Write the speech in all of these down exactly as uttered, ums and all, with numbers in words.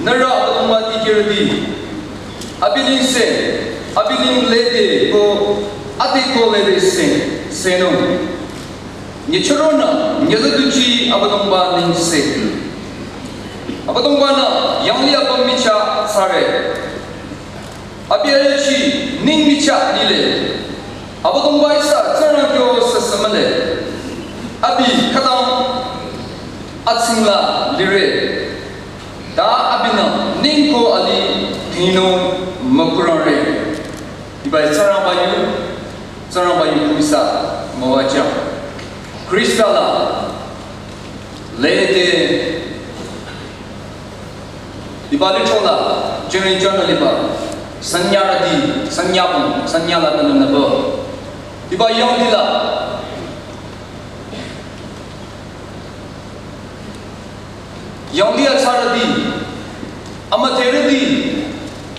Nührü Abüdongba dikehrüti, abi nengse, abi neng lede ko, ade ko lede se, senung. Nyüchüronü, nyüzüduchi Abüdongba nengse. Abüdongba-nü yanglih apüm michah thsare. Abi arüchi neng michah lile. Abüdongba ihsa Tsingrang kyo süsü mühle. Abi khütang atsingla lire. Ta abinü neng ko alih tinung mükurangre. Hiba Tsingrangba yu, Tsingrangba yu kuh ihsa müwajüng. Khrista la lede hiba lithro la, jingring jana liba, sanyarüti, sanyabong, sanyala tanü nübo. Hiba yanglih la, yanglih atsarüti, amüdherüti,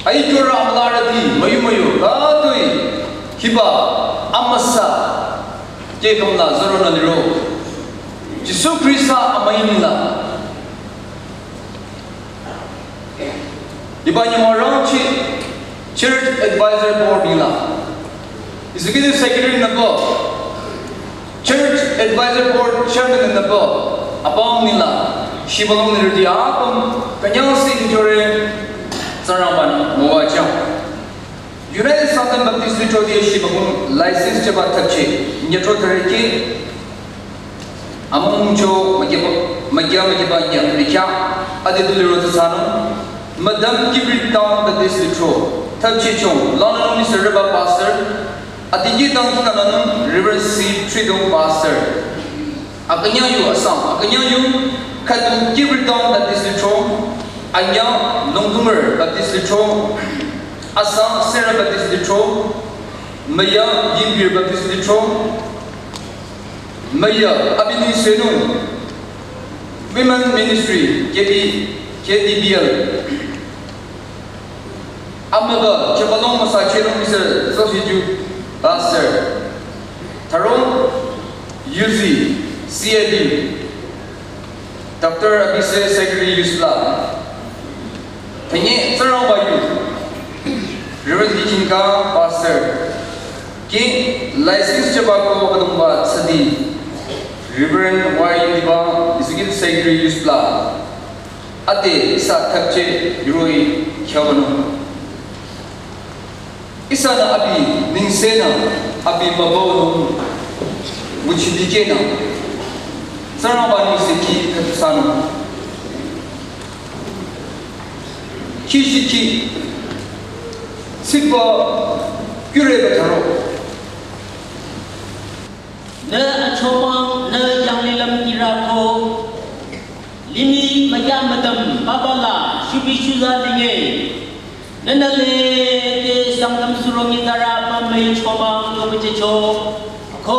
aikyurü amülarüti, müyu müyu, khütoi, hiba, amüsa, kehkam la, züronü liro. Jisu Khrista amüi nengla. Hiba nyümong rangcheh Church Advisor Board nengla, Executive Secretary nübo, Church Advisor Board Chairman nübo, apüm nengla, shibülung nirüti apüm, künyangsi injure, Tsingrangba-nü müwajüng. United Sangtam Baptist Lithro te shibülung license jüba thapcheh, nyütro thüreki, amüngcho, mükyaba, mükya mükyaba nyü, rikya, ade du liro tsü thsanung, Madam Kibritown Baptist Lithro, thapcheh chong, lanü nung Mister Reba Pastor, ade ye dang kina lanü nung Reverend C Tridong Pastor. Akünyang yu asang, akünyang yu, khüdu Kibritown Baptist Lithro, anyang Longdumer Baptist Lithro, asang Sarah Baptist Lithro, müya Yimbir Baptist Lithro, müya abi nengsenung, Women Ministry, K B, K D B L. Amüba, Chepalong Masa Chelong Mister Sohiju, Pastor. Tharong, U Z, C A D. Doctor Abise, Secretary, Yusla. Tanye, Tsingrangba yu. Reverend Dikinka, Pastor. Ki, license jüba ko Abüdongba tsadi. Reverend Y Diba, Executive Secretary, Yusla. Ade ihsa thapcheh yuroi khyübanung. Ihsanü abi nengsenü abi mübünung nguchi dikehnü. Tsingrangba nengse ki khüdu thsanung. Ki shi ki tsikba kure ba tharo. Nü achomang, nü yanglilüm ihrü ko, limih müya müdüm papa la, shubi shuza linge. Nünü lede Sangtam surong nyitsarü apüm müichomang yu müjücho. Ko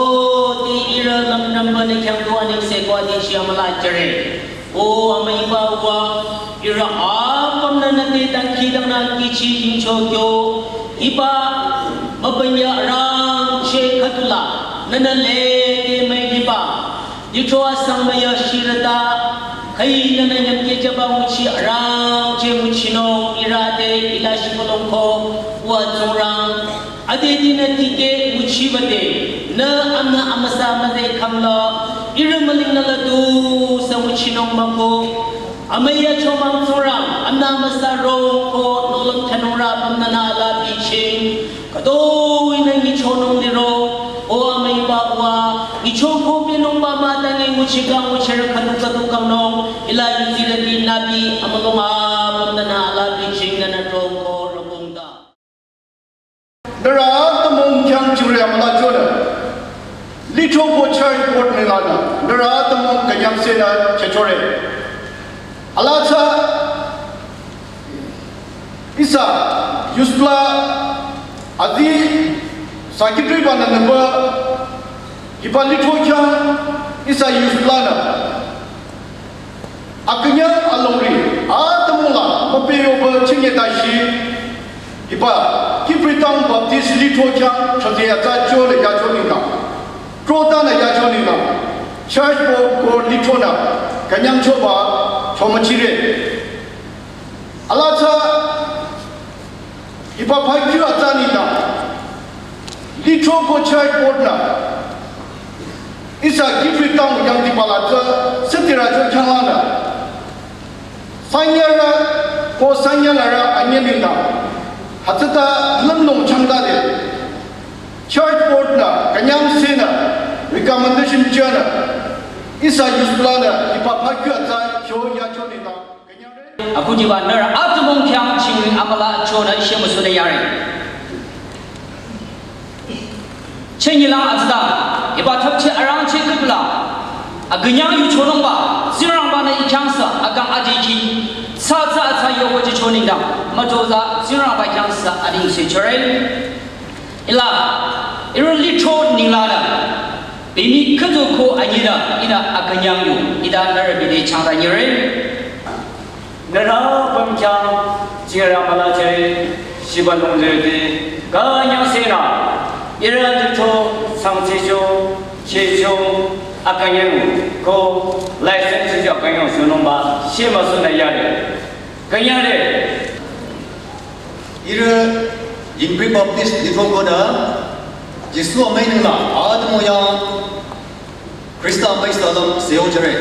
te ihrü lümrümba nü khyang tu anengse ko ade shi amüla jüre. O amüiba uwa, ihrü apümnü nü te dangkhidangnang kihchi jingcho kyo, hiba mübünyü arangcheh khüdula, nünü lede müi hiba, lithro asang müya shirüta, khüi nünü nyümkeh jüba nguchi arangcheh nguchinung ihrü te ila shibülung ko, uwa Tsingrang, ade dinü dikeh nguchiba de, nü amnü amüsa müzeh khangla, ihrü mülingnü la du sü nguchinung mah ko. Amüi achomang Tsingrang, amnü amüsa rong ko, nohlüm thsanung rü apümnü nü ala bichieng. Khütoi nü nyichonung liro, o amüiba uwa, nyicho ko binungba mah tangi nguchikang nguchirü khüdu khüdu kangnung, ila yuzirüti nü bi, amülung apümnü nü ala bichieng nünü rong ko rong da. Nührü atümung khyang jingre amüla chonü. Lithro ko church board nenglanü. Nührü atümung künyangsenü chechore. Ala tsü ihsa Yusla adi secretary banü nüba hiba lithro khyang ihsa Yuslanü. Akünyang alongri, atümung la, müpeh yoba chinye tashi, hiba, Kibritown Baptist lithro khyang, chode yatsa chole yacho ningkang. Trotanü yacho ningkang. Church board ko lithronü, künyang choba, chomüchire. Hiba phaikyu atsa nengdang, lithro ko church board nü, ihsa Kiphire town yangdiba la tsü, sitira tsü khyanglanü, sanyarü ko sanyalarü anyüh nengdang, hütsüta lümlong changtade, church board nü, künyangsehnü, recommendation jünü, ihsa youth planü, hiba phaikyu atsa, kyo yacho nengdang, künyangre. Akhudiba nührü atümung khyang chingring amüla chonü shemüsunü yare. Chenyilang atsüta, hiba thapchi arangcheh kukula, akünyang yuchonungba, Tsingrangba-nü I khyangsa, akang adikeh, tsatsa atsa yokojicho nengdang, mütozah, Tsingrangba I khyangsa, adingse chore. Hila, ihrü lithro nenglanü, bimi khüdu ko anyinü, ihnü akünyang yu, hita nührü bide changta nyire. Nührü apüm khyang, Tsingrangba la chore, shiba nung lirüti, künyangsehnü, ihrü lithro, sangchicho, chicho, akünyang, ko, license chicho akünyang shunungba, shemüsunü yare. Künyangre. Ihrü Yingpri Baptist Lithro ko nü, Jisu amüi nengla, atümung yang, Khrista amüi salüm seo jüre.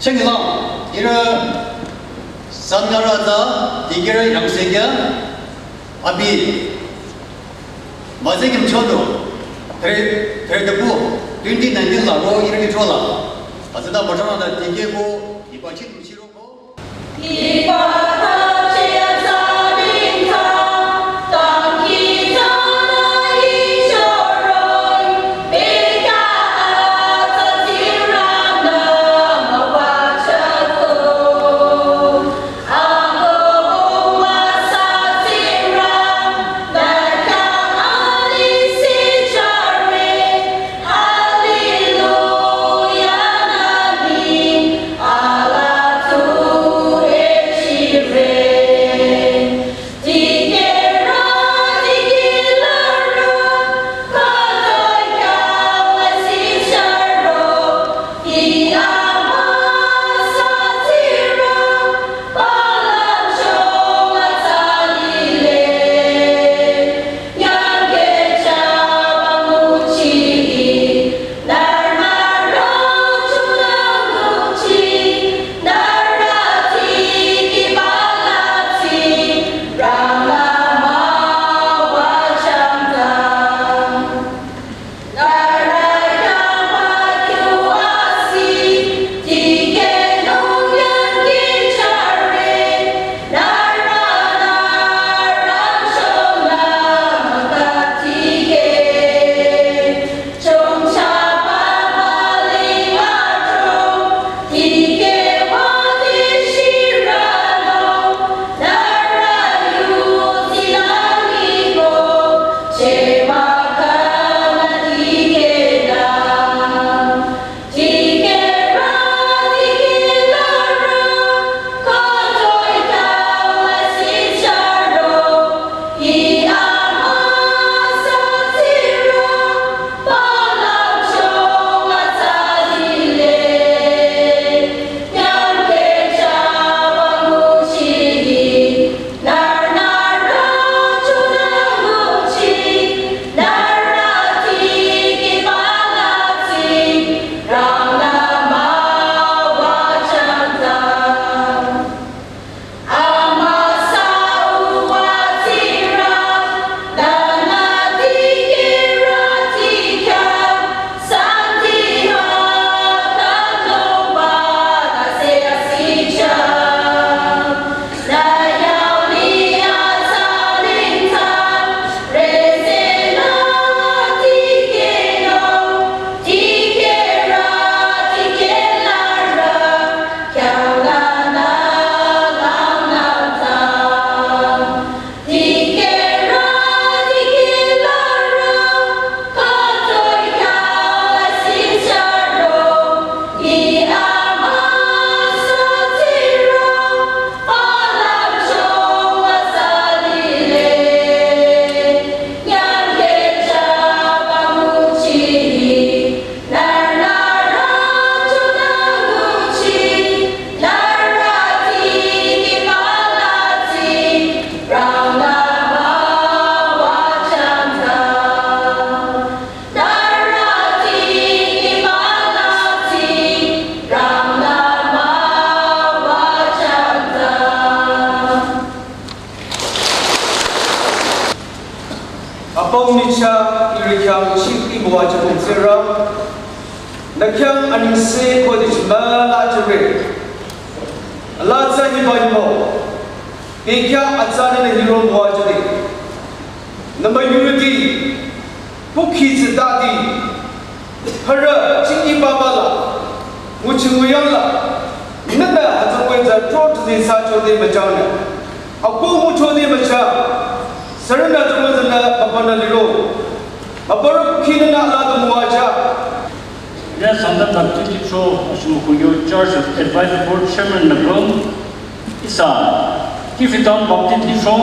Chengilang, ihrü sanyarü atsa, dikehrü yangsekya, abi, müzeh kim chodo, thre, thre debu, twenty nineteen la ro ihrü lithro la. Atsüta müthanü dikeh ko, hiba chit müchiro ko. Cha iri khyang chikti müwajübong tsürü. Nü khyang anengse khode chimüla jüre. Ala tsü hiba imo. Bekhyah atsa nü hiro müwajüde. Number unity. Pukhi tsü dadi. Hara chikti babala. Nguchi nguyangla. Nünü hütsüko tsü trot ni sa chode müchang nü. Ako nguchode müchang. Sürünü tsü müzünü papa nü liro. Papa ro kukhi nünü ala du müwajü. Nü Sangtam Baptist Lithro, Ashimukungyo Church Advisory Board Chairman nü büm. Ihsa, Kiphire Town Baptist Lithro,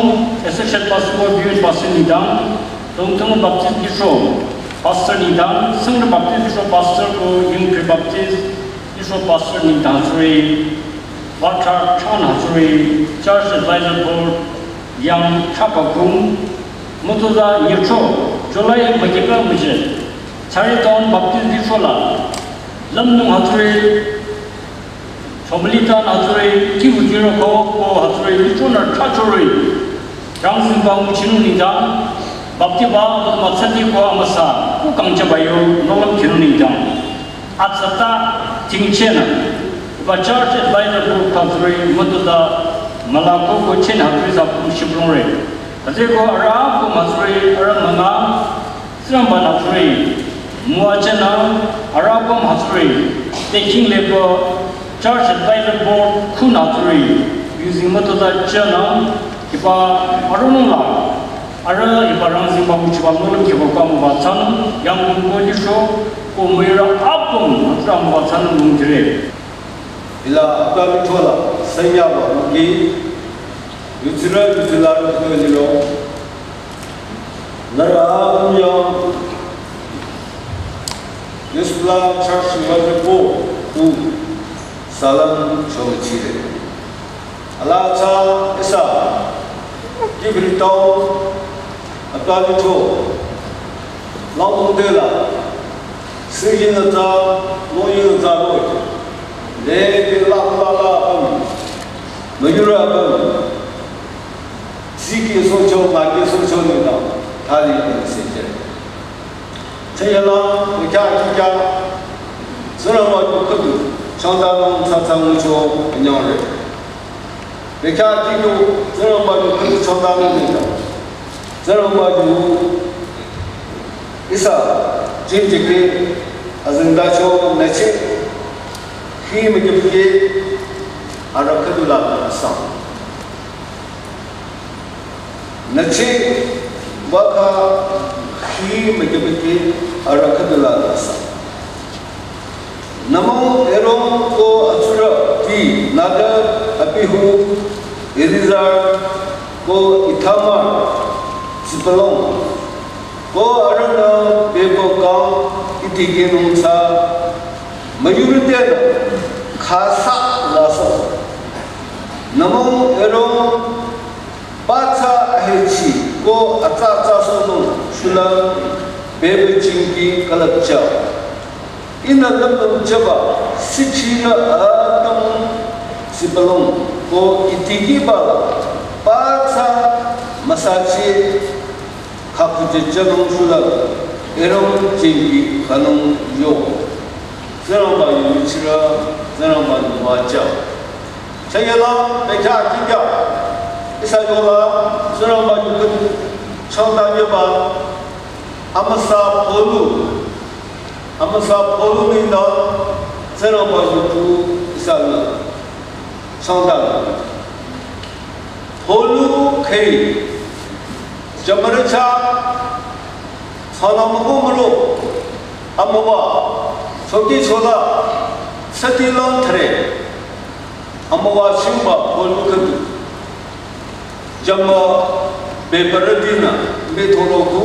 Associate Pastor ko Baptist Pastor nengdang, Dongtung Baptist Lithro, Pastor nengdang, Sangre Baptist Lithro Pastor ko Yingkri Baptist Lithro Pastor nengdang suri, Bata Chan Hatsuri, Church Advisor Board, Yang Chapakung, Mutuza Nyircho, July Magical Mission, Chari Town Baptist Lithro la, Lamnung Hatsuri, Chomlita Hatsuri, Kibu Jiro ko, ko Hatsuri, Lithro nü Chachuri, Rangsimba Nguchinu nengdang, Baptiba, Matsati ko Amasa, ku kangcha bayo, Nolam Kinu nengdang. Atsata tingchena, ba church advisor ko Hatsuri, Mutuza, Malako ko chen Hatsuri sa ku shiplongre. Hütsüko ara ko Hatsuri, ara manga, Tsingrangba nü tsuri, müwajünü, ara bam hatsuri, taking labor, church advisor board, khu nü tsuri, using mütoda jünü, hiba aronung la, ara hiba Rangsimba nguchiba nolüm kiba ba müwajünü, Yangon ko Lithro, ko müira apüm, hütsüra müwajünü lümdire. Hila apta Lithro la, sanyaba, ki, yutsira, yutsila, yutsila, Nührü apüm yang, Yusufla church wajüko ku salam chomüchire. Ala tsü ihsa, Kiphire Town, apta Lithro, Langdong de la, sijin atsa, moyin atsa lo, le de la la la apüm, müyurü apüm, Siki socho, maki socho nengdang, thali nengdang seje. Chayala, bekya kikya, Tsingrangba yu khüdu, changdanung tsatsang ngucho, nyangre. Bekya kikyo, Tsingrangba yu khüdu, changdanung nengdang. Tsingrangba yu, ihsa, jinjike, azengdacho, neche, hi mekepike, ara khüdu la, asang. Nüche waka hi mekebeke ara khüdula nasa. Namo Aaron ko atsurüti Nadab, Abihu, Eleazar ko Ithamar, Zebulon ko arühnü bebü kang itikehnung tsü müyurütenü khasa laso. Namo Aaron pathsa ahechi ko atsa atsa sohnung shula bebü jingki külüpcha. Ihnü lümlüm jüba sichirü atüm Zebulon ko itiki bala pathsa müsachi khakhuche jünung shula Aaron jingki kanung yo. Tsingrangba yu chirü, Tsingrangba yu müwajü. Chayala, bekya kikya. Ihsa yola, Tsingrangba yu khüdu, changda yoba, amüsa Paulu. Amüsa Paulu nengdang, Tsingrangba yu khu ihsa la. Changda. Paulu khei. Jümürü chah, sala müko müro, amüwa, choki chola, sati lang thre, amüwa shimba Paulu khüdu. Jümü bebürütinü, bethoroku.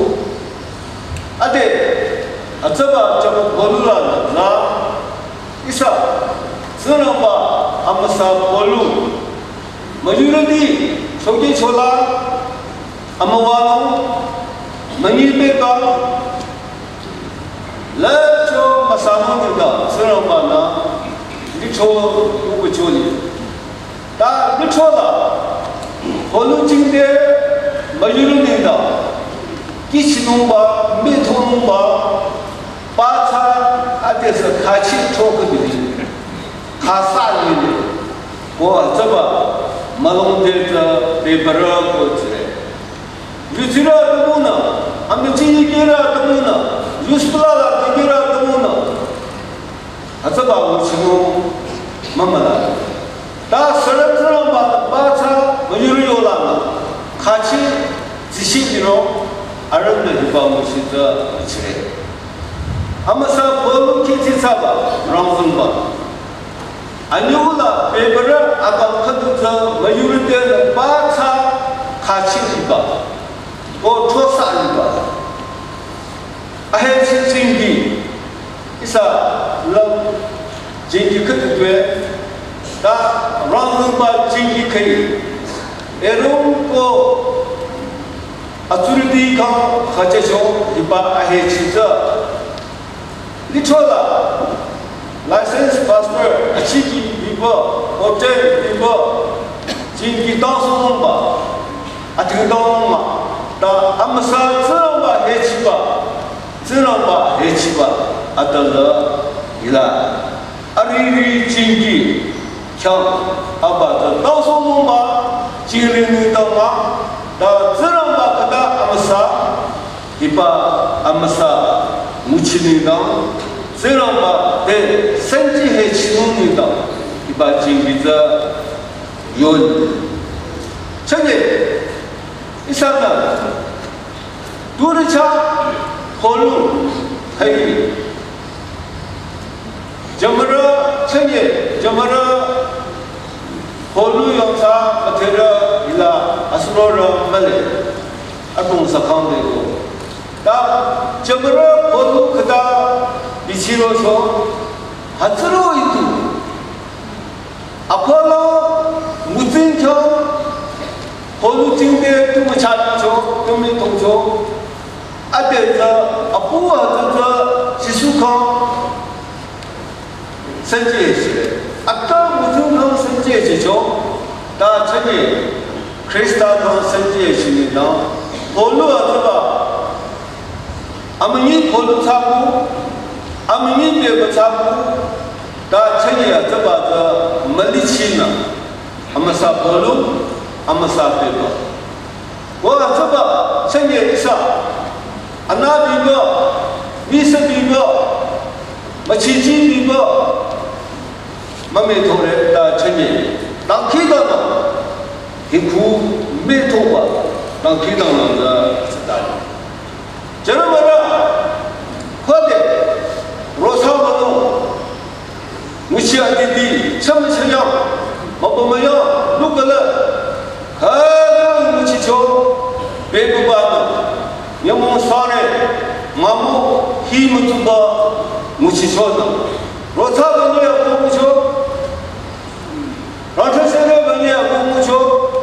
Ade, atsaba jümü Paulu la, la, ihsa, Tsingrangba, amüsa Paulu, müyurüti, choki chola, amüwanung, münyi bebü, lücho müsanung nengdang, Tsingrangba nü, lithro, yubuchoni. Ta lithro la, Paulu jingte, müyurü nengdang, kihchinungba, müthonungba, pathsa, adesü khachi throkhüdili, khasa lile, ko atsaba, mülung te tsü, bebürü ko tsire. Yutsirü tümunü, amüchi yikirü tümunü, yuspülala tikirü tümunü. Atsaba nguchinung mümüla. Ta sürü Tsingrangba pathsa müyurü yolanü, khachi tsishibiro, arühnü hiba nguchi tsü nguchire. Amüsa Paul-u kihchi thsaba, rangzüngba. Anyüla bebürü akang khüdu tsü müyurü tenü pathsa khachi liba, ko throsa liba. Ahechi jingki, ihsa lüm jingki khüdu tue, ta rangzüngba jingki khüi. Aaron ko atsurüti kang khachecho hiba ahechi tsü. Lithrola, licensed pastor, achiki bibo, hotel bibo, jingki tangsongba, atingdongma, ta amüsa Tsingrangba hechiba, Tsingrangba hechiba, atala, ila, ariri jingki, khyang, aba ta tangsongba, jingri nitama, ta Tsingrangba khüta amüsa, hiba amüsa nguchi nengdang, Tsingrangba te senji hechinung nengdang, hiba jingki tsü yoli. Chünye, ihsanü, turicha, Paul-u, hai, jümürü, chünye, jümürü, Paul-u yongsa müdherü hila asürorü mühle, adrong sakhang deko. Ta jümürü Paul-u khüta bichirocho, hütsüro itu. Apollo ngutsing kyo, Paul-u jingte tu müchacho, tu mütongcho. Ade tsü, apu hütsü tsü, Jisu kang, senji shire. Aka ngutsing kang senji shicho, ta chünye, Krista kang senji shini dang, Paul-u atsaba, amünyi Paul-u thsaku, amünyi beba thsaku, ta chünye atsaba tsü mülichinü, amüsa Paul-u, amüsa beba. Ko atsaba, chünye ihsa, ana bibo, misa bibo, müchichi bibo, mümüthore ta chünye, dangkhidangnang, hiku müthoba, dangkhidangnang tsü tsüta. Jeremiah, khode, rosa mano, nguchi adidi, cham chayang, mapamaya, lukala, khüta nguchicho, bebüba na, nyamong sare, mamu, hi mütuba, nguchicho na. Rosa mano ya kumucho, Rangchasere bani ya kumucho,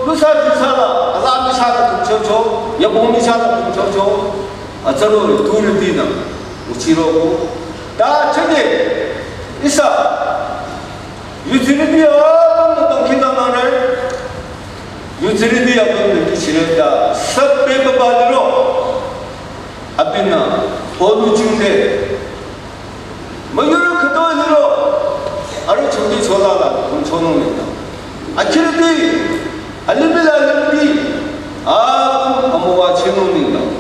lusa lusa la, ala misa la kumucho cho, ya kumusa la kumucho cho, atsaro turi dina, uchiro ko. Ta chene, ihsa, yutsiridi ya, na tangkina na re, yutsiridi ya, na kichire ta, sabbe babadiro, abina, Paul-u jingde, müyurü khütoi liro, arüh chungdi chola la, kung chonung nengdang. Akhirdi, alimila alimdi, a, amüwa chinung nengdang.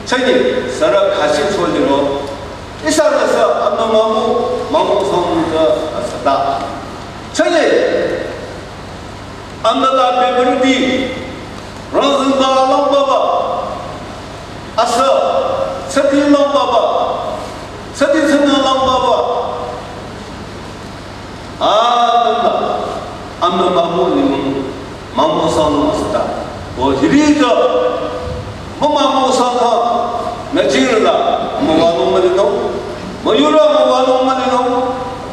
Chünye, sürü khashi choliro, ihsa nüsa amü mamu, mamu song nü asüta. Chünye, amüla bebürüti, rangzüngba langbaba, asü, tsüti langbaba, tsüti tsünü langbaba, a, amüla, amü mamu ni mung, mamu sang asüta. O hiri ta, mü mamu sang ha, na jingla, mü mamu mali no, müyurü mü mamu mali no,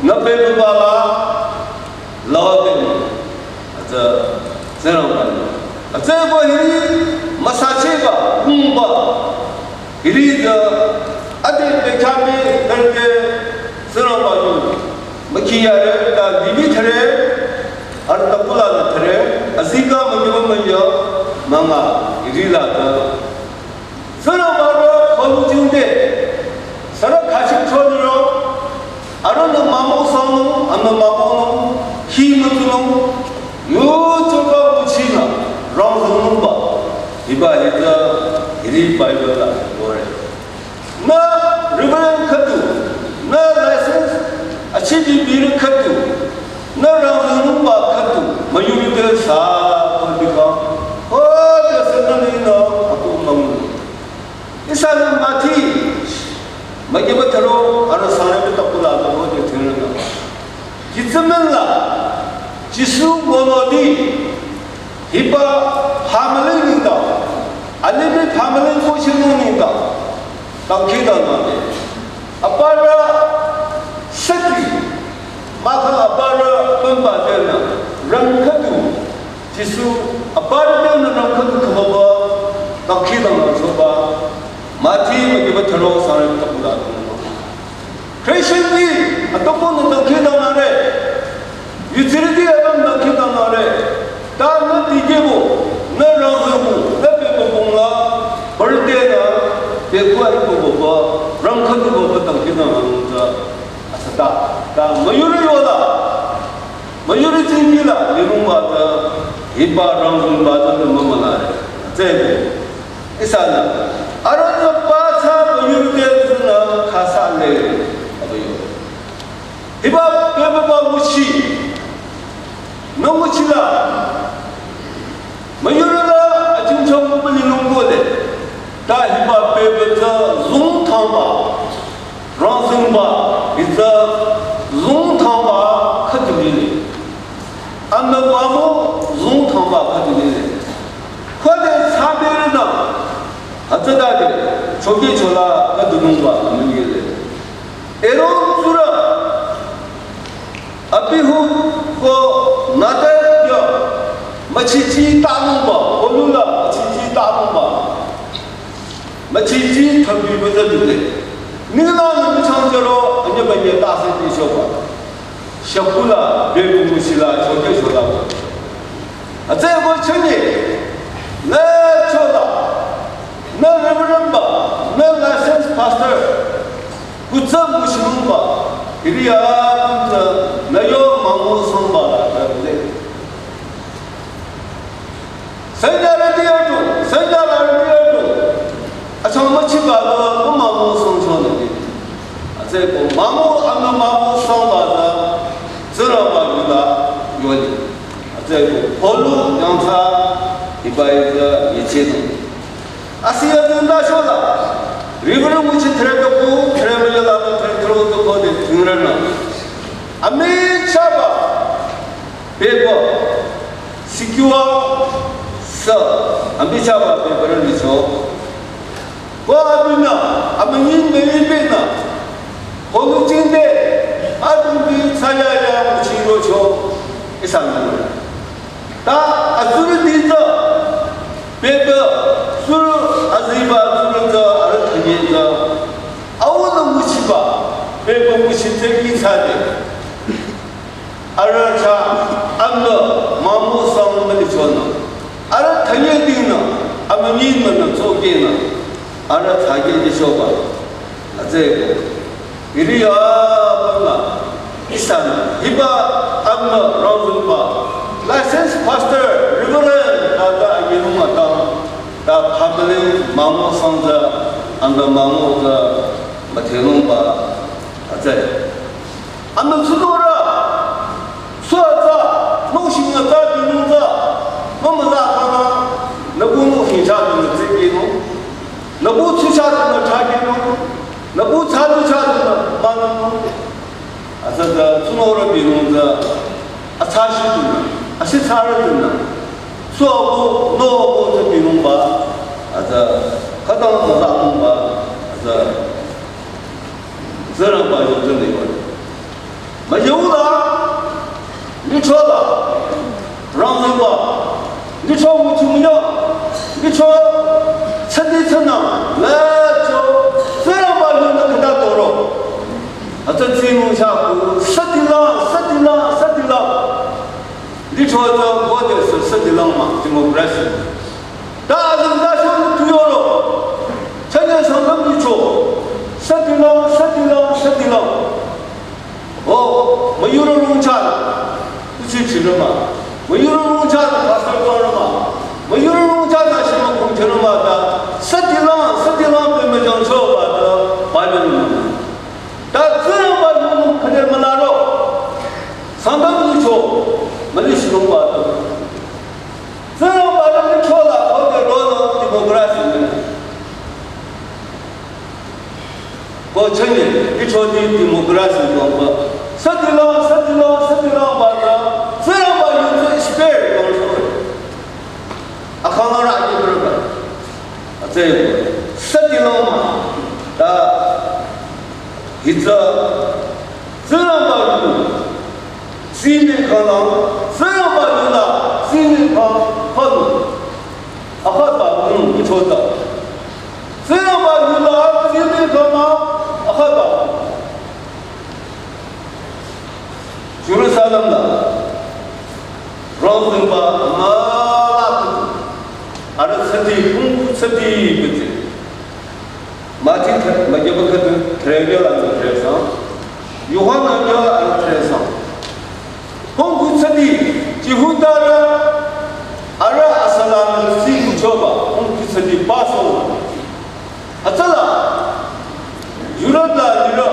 na bebüba la, Lord, atsü, Tsingrangba. Atsü ko hiri, müsacheba, kungba. Hiri tsü, ade bekhami, nerde, Tsingrangba yu. Mükiyare, ta dibi thare, arüh tapula thare, azika müyuba müya, manga, hiri la ta. Ujingde, sürü khachik choniro, arühnü mamu sanung, anü mamunung, hi mütunung, yu choka uchina, rangzunungba, hiba hita, hiri Bible la, gore. Nü Reverend khüdu, nü license, achibi biri khüdu, nü rangzunungba khüdu, müyuride sa, kodika, kode sünü nino, aku mamu. Ihsanü Mathi, mükiba tharo, arüh sare bi takula da ho de thengna. Jitsümünla, Jisu monodi, hiba family ningda, alimi family ko shinu ningda, tangki da na de. Aparü sati, maka aparü pemba de na, rang khüdu, Jisu, aparü nü nang khüdu khübaba, takhi dang nang soba, Mathi mükiba tharo sare takula dang nang. Christian di, atoko nü takhi dang nang re. Yutsiri di adam takhi dang nang re. Ta nü dikebo, nü rangzebo, nü bebo bongla, birthday na, bebo ari bebo ba, rang khüdu baba takhi dang nang ta. Asata, ta müyuri yola. Müyuri tsingkila, lirungba ta, hiba rangzungba ta, ta mama la re. Tsebe. Ihsanü. Arühnü patsa müyuri te tsünü khasa le. Abayo. Hiba bebeba nguchi. Nü nguchi la. Müyurü la achimcham beli lungbo le. Ta hiba bebe tsü zung thangba. Rangzungba, hitsü zung thangba khüdu lile. Anü mamu zung thangba khüdu lile. Khode saberi na, hütsüta de, choki chola khüdu lungba amünyele. Ero tsura, Abihu ko Nadab yo, müchichi tanungba, olula müchichi tanungba. Müchichi thambi bata dile. Nila nü michang jaro, anya banya tase di shoba. Shakula, bebu musila, choke shola. Atse ko chunye, nü chola, nü reverend ba, nü licensed pastor, kutsa mushimba, iriya kutsa, nü yo mamu songba la, le. Sanya la diya tu, sanya la diya tu. Achang machiba la, mamu song song le. Atse ko mamu, anü mamu songba la, zira ba yuda, yoli. Atse ko, polu, yangsa, iba iba, yeche no. Asi ya zenda shola. Reverend muchi thre to ku, thre mele la to thre thro to ko de thingre na. Ami chaba, bebo, sikiwa, sa, ami chaba, bebo re licho. Ko abina, ami yin me yin be na. Ko lu chinde, adu bi saya ya muchi ro cho, isa na. Ta azuri dinza, bebe, suru aziba azuri za, arüh thanyi za, awuna muchiba, bebe muchite ki sade. Arüh cha, anda, mamu sang mali chona. Arüh thanyi dina, amani mana choke na, arüh thage di shoba. Aze ko. Iri ya banga, isan, hiba, amna, rangzungba, licensed pastor, reverend, ta ta, yenu mata, ta family, mamu sangza, amna mamu za, mathenungba, aze. Amna sudora, suaza, noshing za, binungza, mama za kana, nagu noshing cha, binungza, binung. Nagu tsucha tana chakino, nagu tsalu cha tana manano. Azaza tsunora binungza, atsashi tuna, asi tsara tuna. Suabu, nobu tsa binungba, aza, kadang maza nungba, aza, zara ba yo zane ba. Mayola, nichola, rangzeba, nicho muchumuya, nicho sadi sana, la cho, zara ba yo na kada toro. Ata tsinu sha ku, sadila, sadila, sadila. Nicho ta, what is sadila ma, democracy. Ta azan ta shon tu yoro. Chanya sangam ni Roma. Müyurü rungcha ta pastor ko roma. Müyurü rungcha ta shima kung che roma ta. Sati lang, sati lang pe me jang cho ba ta. Bible roma. Ta zero ba yunung kade malaro. Sangdam ni cho. Mali shilung ba ta. Zero ba yunung cho la ko de ro no democracy ne. Ko chanye, ichoti democracy kongba. Sadilo, sadilo, sadilo bata. Zero ba yunung spirit kongso. Akhanara ake berba. Atse, sadilo ma. Ta, hitsa, zero ba yunung. Sini khala, zero ba yunung. Sini khala, khala. Akha ba yunung, ichota. Zero ba yunung, sini khala, akha ba. Jerusalem la, rong zingba, ma la, ara sati, kung sati, bete. Mati, ma yaba kata, trevia la, trevia. Yohana ya, trevia. Hong kutsadi, Jihudarü, ara asalam si kuchoba, hong kutsadi Passover. Atsala, Europe la lira,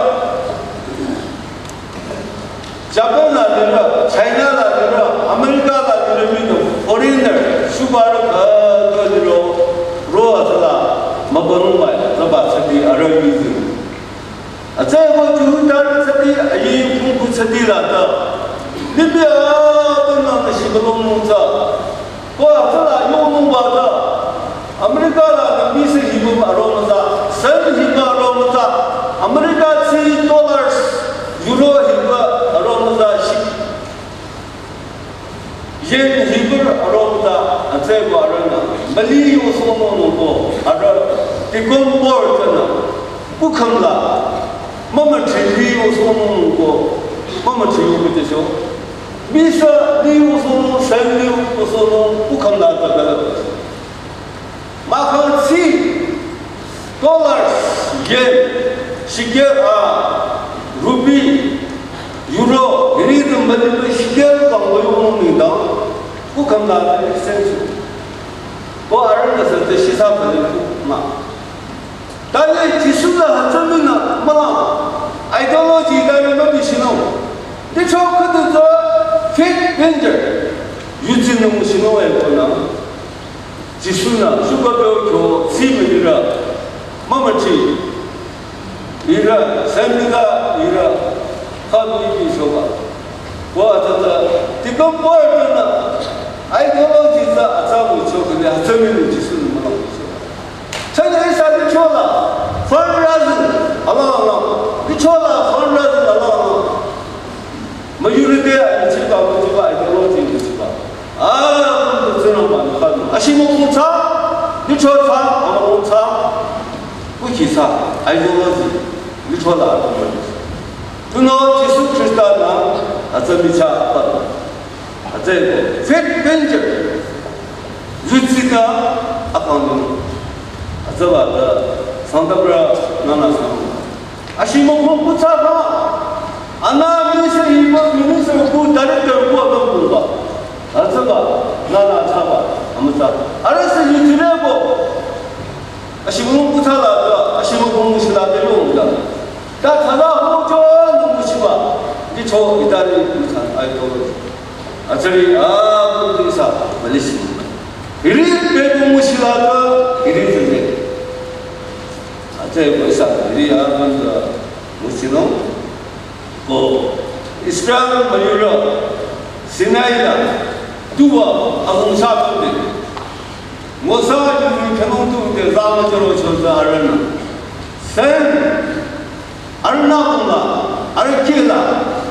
Japan la lira, China la lira, America la lira, mi to foreigner, shubara ka, ka liro, ro atsala, mabarumai, zaba tsadi, ara yuzu. Atsai ko Jihudarü tsadi ayi kung kutsadi la ta. Libya ta na na shi balong nung ta. Ko atsala yo nung ba ta. America la na mi se hibu aro ma ta. Sen hibu aro ma ta. America tsi dollars, euro hibu aro ma ta shi. Yen hibu aro ta, atsai ko aro na, mali yo somo no ko, aro, tikon por ta na, kukham la, mama chili yo somo no ko, mama chili yo kute sho, misa li yo somo, sen li yo somo, kukham la ta kala. Makang si dollars, yen, shekel, ah, rupee, euro, hiri tu mali tu shekel bang ko yung ni dang, ku kam la ta exchange. Ko aran da sa te shisa bali ku ma. Ta ye Jisu la ha tsami na, mala, ideology ta ye ma bi shino. Di cho kudu zo fit danger. Yu tsin nung shino e ko na. Jisu na, shuka pyo kyo, si me ira, mama chi, ira, sendika, ira, kami ki shoka. Wa ta ta, tikam por ta na, ai ko lo ji ta, ata mu cho ke, ata mi ni Jisu ni ma lo shoka. Chani isa ni cho la, fundraising, ala ala, ni cho la, fundraising, ala ala. Majority, ni chi ba, ni chi ba, ideology, ni chi ba. Ah, kum tu zero ba, ni kha ni. Ashi mo kum cha, ni cho cha, ama kum cha. Ku ki cha, ideology, ni cho la, ama kum cha. Tu no, Jisu Krista na, atsa mi cha, pa. Atsa ko, faith venture. Yu tsi ta, akang ni. Atsa ba ta, Santa Bra, na na sa. Ashi mo kum ku cha ba. Ana minister hiba, minister ku director ku ato ku ba. Atsaba, na na chaba, amutsa. Ara se ni tire bo. Ashi mo ku cha la, ashi mo ku mu shi la de lo da. Ta cha la ho jo no ku shi ba. Ni cho itari ku cha ai to. Atsari a ku ti sa, Malaysia. Iri pe ku mu shi la da, iri zhe. Atsari ko sa, iri a ku da, mu shi no. Ko Israel müyurü Sinai la tuwa amungsa tunde. Mosa yuri kanung tunde zama jaro choza arana. Sen arana kula, arakila,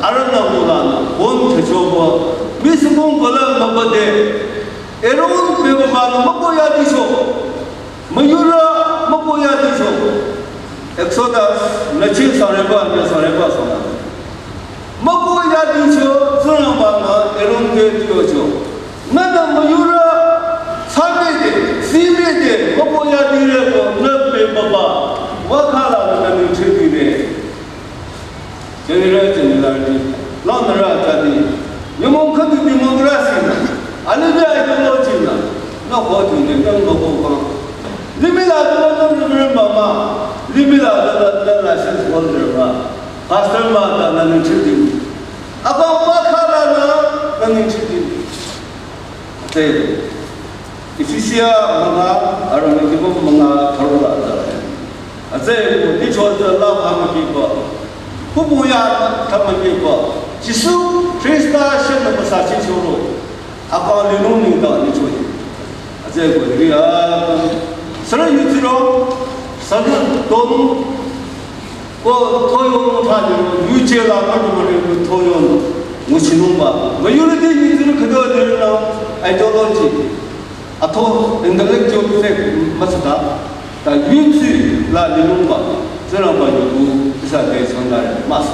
arana kula na bon techobo. Misukun kula mabade. Aaron pe baba na mako ya dicho. Müyurü mako ya dicho. Exodus, nachi sareba, na sareba sana. Mako ya dicho, Tsingrangba na Aaron te dicho. Nana müyurü, sabede, sibede, mako ya dire ko, na pe baba. Wakala na ni chedire. General, general di. Long na ra ta di. Yomong khadi di mo Ninglang ko ko ko. Limih la da na reverend mama. Limih la da na na license holder ma. Pastor ma da na ningchidin. Apa apa khala na na ningchidin. Te. Efesia manga, arang ni kibo manga tharu la da. Atse ko ni cho da la ha ma kibo. Kubu ya ta ma kibo. Jisu Krista shen na sa chi choro. Apa linung nengdang ni choi. Atse ko ri a. Sara yu ziro. Sara ton. Ko toyo mo tha ni yuje la ma ni mo ni toyo. Nguchinungba. Majority ni ziro khado ni na ideology. Atho intellectual fact masata. Ta yuje la linungba. Zira ba yu ku isa de sangare mas.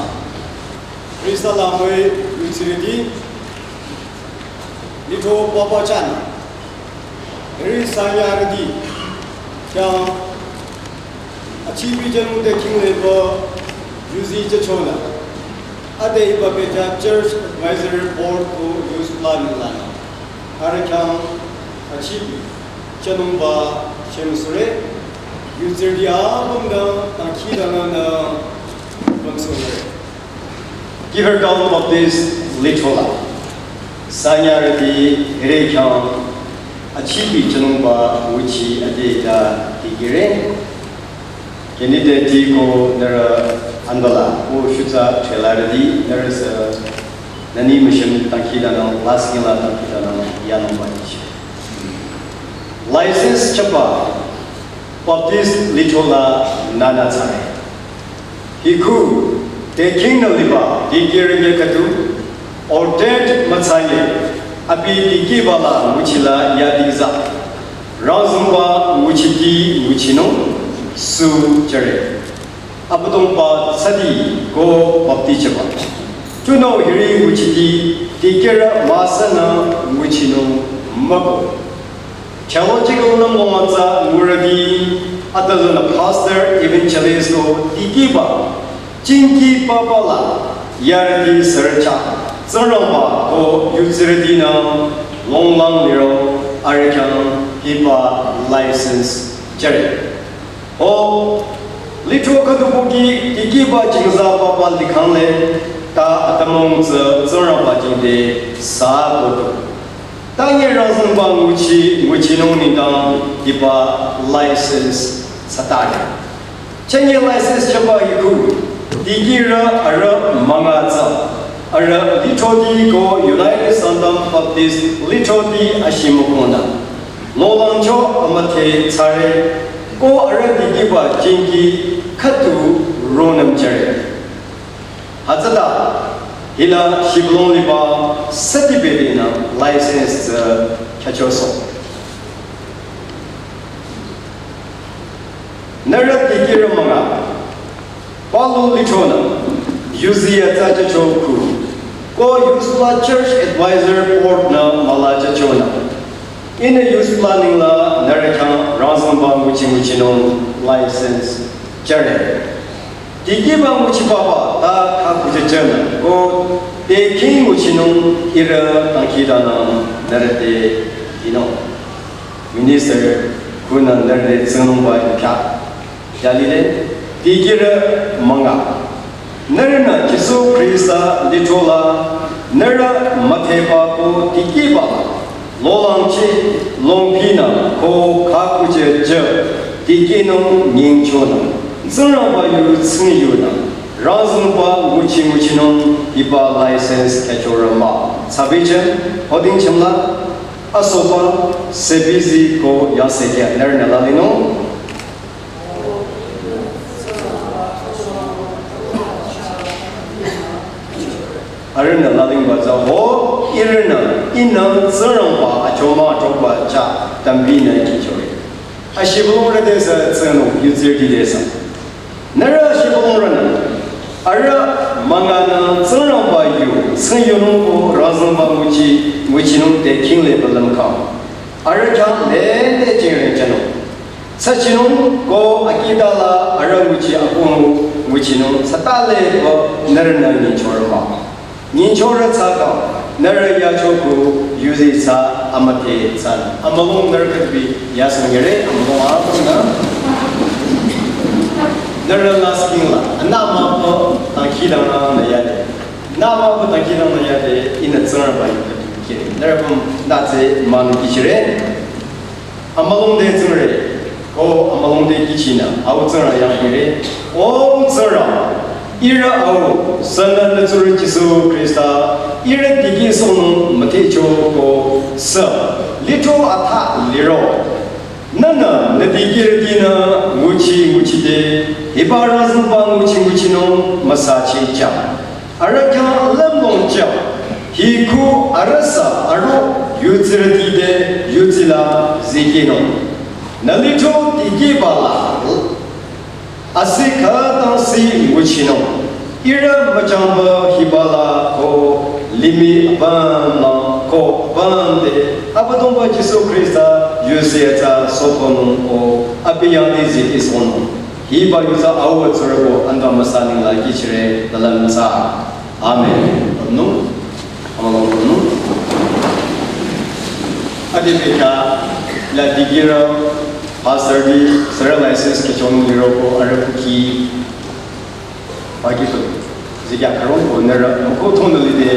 Krista la mui yuje di. Litho papa chan. Ri sanyardi. Kya achibi janu de king le bo yuzi chachona. Ade iba beja church advisory board ko use plan lana. Are kya achibi janu ba shem sure. Yuzir di abam da ta ki da na na bam sure. Giver Town Baptist Lithola. Sanyardi ere khyang achibi chanungba wuchi ade da digire. Kenite ti ko nara anbala ko shutsa thelardi nara sa nani mission tangki dana last gila tangki dana yanungba ichi. License chapa Baptist Lithola nana tsare. Hiku, te king no liba, di kiri nye katu, ordained matsanye, abi di kiba la nguchila ya di za. Rangzumba nguchiti nguchino, su jare. Abudongba tsadi ko bapti chaba. Tuno hiri nguchiti, di kira masana nguchino mako. Theological nang longwa tsa nguradi, atazana pastor, evangelist ko dikiba, chinki papa la, yaradi sarcha, tsaramba ko yutsiradi na, longlang liro, arikan, hiba, license, jare. O, litro kadubuki, dikiba jingza papa likhangle, ta atamong tsa, tsaramba jingde, sa kodo. Tanye rangzangba nguchi, nguchinung nengdang hiba license satare. Chenye license chaba hiku, digira ara mangatsa, ara Lithodi ko United Sangtam Baptist Lithodi ashimukona. Lolangcho amathe tsare, ko ara digiba jingi khatu ronam jare. Hütsüta, hila shiblong liba certificate na license tsü kyachoso. Nara dikira manga, palu lichona, yuzi ya tsa chacho ku, ko yusla church advisor board na mala chachona. Ine yusla ningla nara khyang rangzangba nguchi nguchinung license jare. Dikiba nguchi papa ta kha kuja jana ko te king nguchinung ira tangki dana narate ino. Minister kuna narate tsanungba kya. Yalile dikira manga. Narana Jisu Krista lithola nara matheba ko dikiba. Lolangchi, longpina, ko khakuche je, dikinung nyingchona, Tsingrangba yu tsingyuna, rangzangba nguchi nguchinung hiba license kachorama. Sabiche, hoding chimla, asoba, sebizi ko yasekya, narana lalinung. Arühnü lalingba tsü ho, ihrünü, ihnü Tsingrangba achoma achokba cha tambinü kichore. Ashibulung rüdesü Tsingrangba yutsirüdesü. Nührü ashibulung rünü, arüh manganü Tsingrangba yu, Tsingyunung ko rangzangba nguchi, nguchinung te kingle balüm kam. Arüh khyang lende jingre jano. Sachinung ko akita la arüh nguchi apungu nguchinung satale ko nührünü nyichorma. Nyichorü tsaka. Nührü yacho ko yuzi tsa amüdhe tsa. Amülung nührü khüdu bi yasang yare, amülung arüh nü. Nührü lasking la, anü mah pü dangkhidangnang nü yade. Nü mah pü dangkhidangnang nü yade, ihnü Tsingrangba yu khüdu kire. Nührü püm nü tse manu kihchire. Amülung te Tsingrang, ko amülung te kihchinü, au Tsingrang yang hire, O Tsingrang, ihrü au, sünü nü tsurü Jisu Khrista, ihrü tikehsohnung müdhecho ko sü, lithro atha liro. Nühnü, nü dikehrütinü, nguchi nguchide, hiba rüzüba nguchi nguchinung müsachi chah. Arüh khyang lümlong chah, hi khu arüh sü aro yutsirüti te yutsila zikehnung. Nü lithro tikehba la, asi khütang si nguchinung. Ihrü müchangba hiba la ko limih apüm la ko apüm te Abüdongba Jisu Khrista yusi atsa sohpünung ko abi yang te zikehsohnung. Hiba yutsü au tsurübo anda müsa ninglang kihchire dalam sa. Amen. Amülung. Amülung. Adi peka la dikehrü pastor bi sürü license kihchong liro ko arüh kuki. Baki to. Zikya karong ko nührü ko tonali de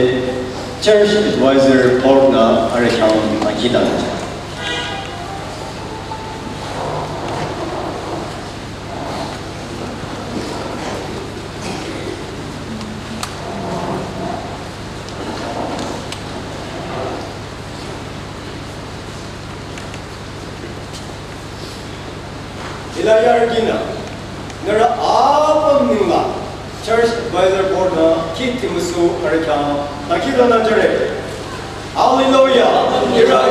church advisor board nü arüh khyang akida. Hila yarütinü, nührü apüm ninglang, Church Advisor Board nü kih timüsu arüh khyang, dangkhidangnang jüre. Hallelujah. Hallelujah.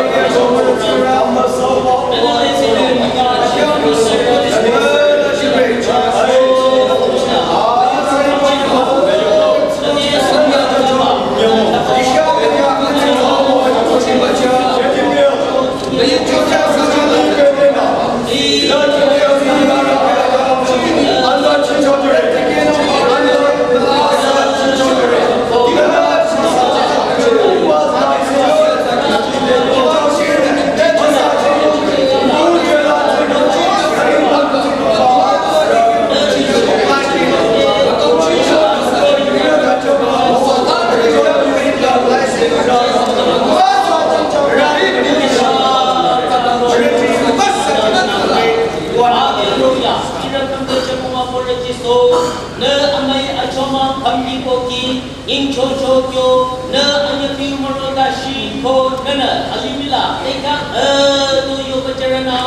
Nü amüi achomang khümki pohki, nyingchocho kyo, nü anyüpi mürota shi ko nünü alimih la, teka, eh, to yoba jürenü,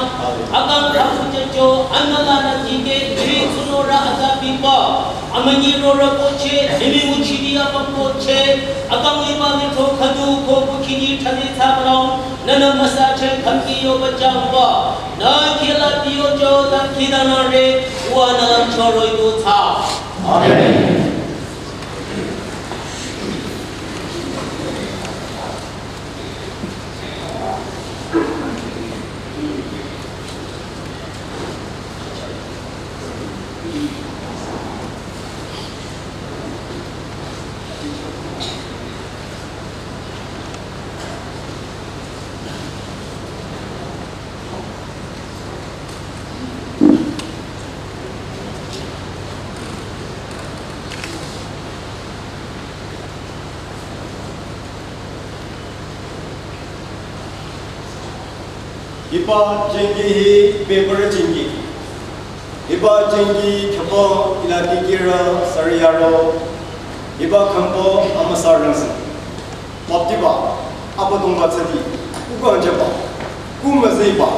akang khapu jücho, anüla nü tikeh, iri tsunora azabiba, amünyi rora koche, nimi muchidi apam koche, akang lima lithro khüdu ko kukhidi thali tsabarong, nünü müsache khümki yoba jangba, nü kila tiyo jo dangkhidangnangre, uwa nü choroi du tsa. Amen. Hiba jengki hi paper jengki. Hiba jengki khümbo ila dikehrü sürü yaro. Hiba khümbo amüsa rangsi. Baptiba, Abüdongba tsüdi, kukangjüba, kumüziba,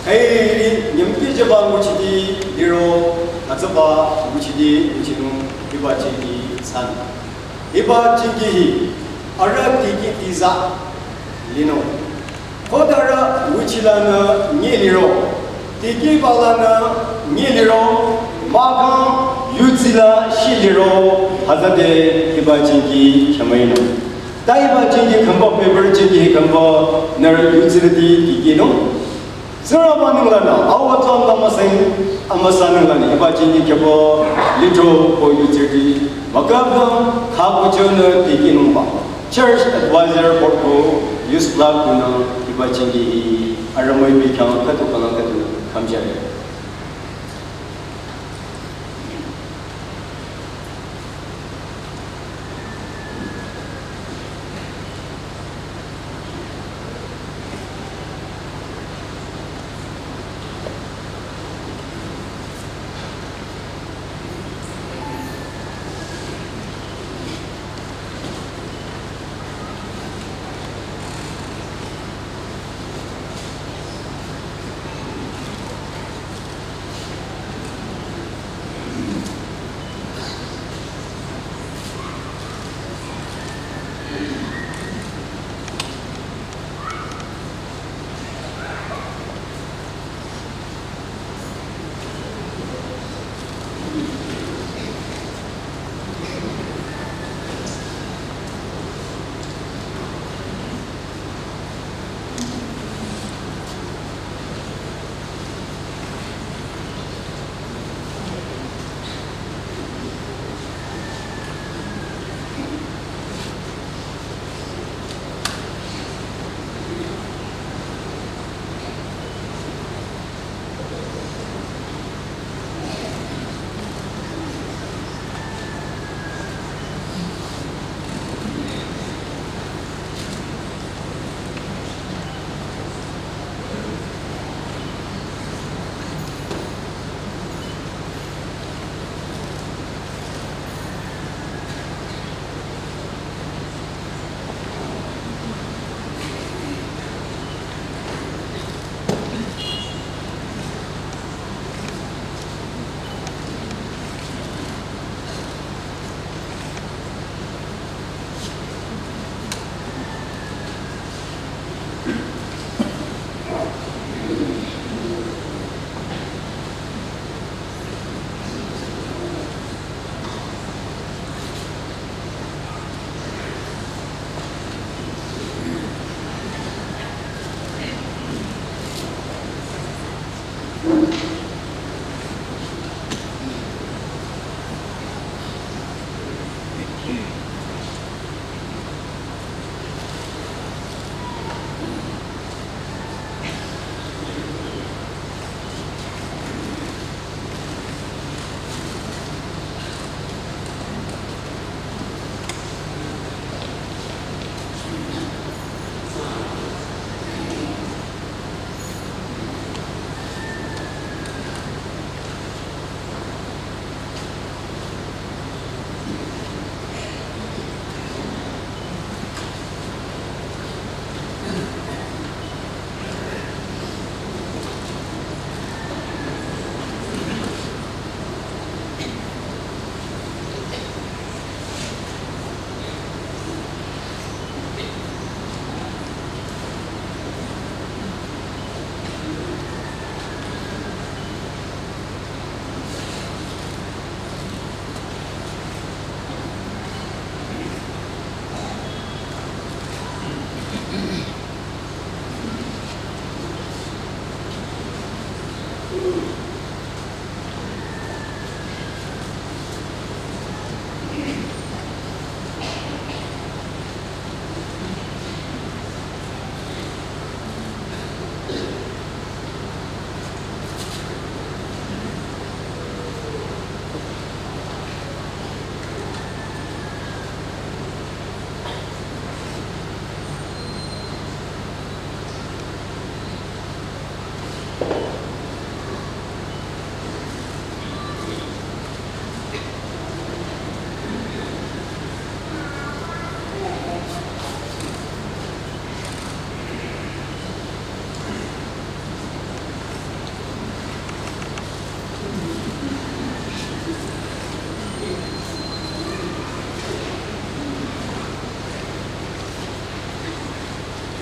khairi nyümpi jüba nguchidi liro, atsaba nguchidi nguchinung hiba jengki san. Hiba jengki hi, arüh tikeh tiza linung. Khodarü nguchilanü nyi liro, tikehbalanü nyi liro, mahkhang yutsila shi liro, hütsüde hiba jengki khümüinung. Ta hiba jengki khümbo, paper jengki hi khümbo, nührü yutsirüti tikehnung. Tsingrangba ninglanü, au atsa nü müsing, amüsa ninglanü, hiba jengki khümbo, lithro ko yutsirüti, mahkhang khakuchonü tikehnungba. Church Advisor Board ko Youth Club ko nü hiba jingki hi arümoi bi khyang khüdu khalang khüdu khümjüre.